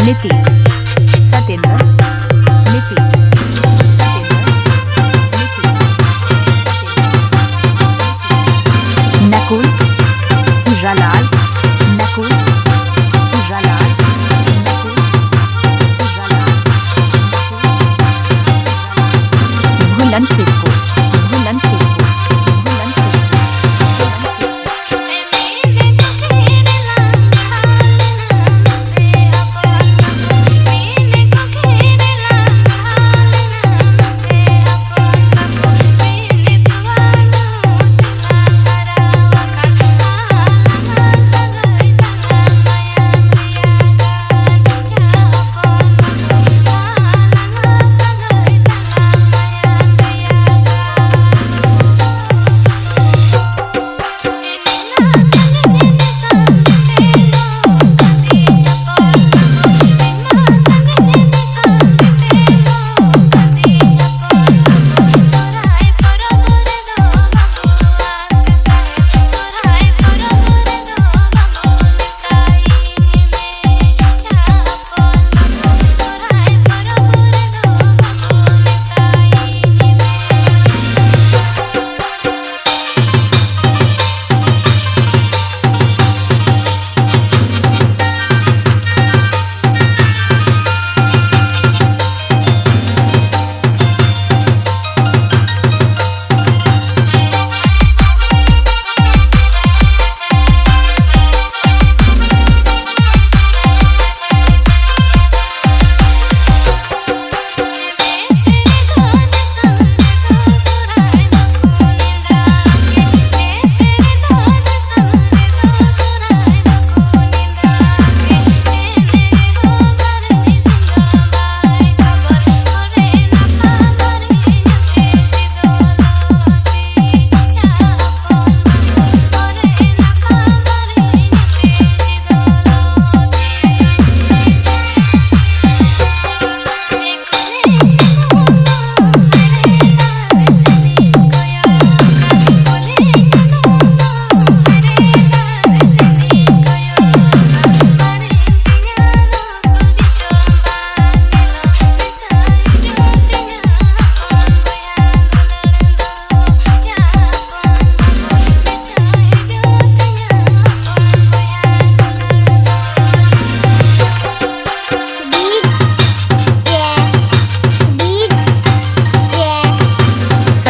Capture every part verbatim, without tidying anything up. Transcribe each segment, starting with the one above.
नीतीश, सतेंद्र, नीतीश, सतेंद्र, नीतीश, नकुल, हीरालाल, नकुल, हीरालाल, नकुल, हीरालाल, भूलन फिरको, भूलन फिरको, भूलन फिरको।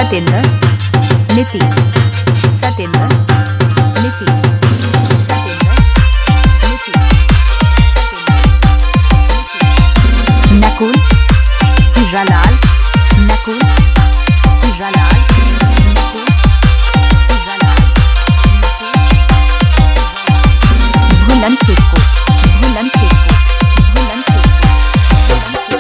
सत्येंद्र, नीतीश, सत्येंद्र, नीतीश, सत्येंद्र, नीतीश, सत्येंद्र, नीतीश। नकुल, हीरालाल, नकुल, हीरालाल, नकुल, हीरालाल, नकुल। भूलन खेत को, भूलन खेत को, भूलन खेत को, भूलन खेत को।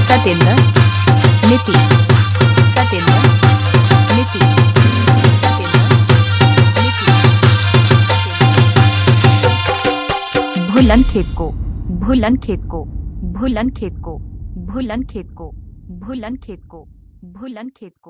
सत्येंद्र, नीतीश, सत्येंद्र, नीतीश, सत्येंद्र, नीतीश, सत्येंद्र। भूलन खेत को, भूलन खेत को, भूलन खेत को, भूलन खेत को, भूलन खेत को, भूलन खेत को।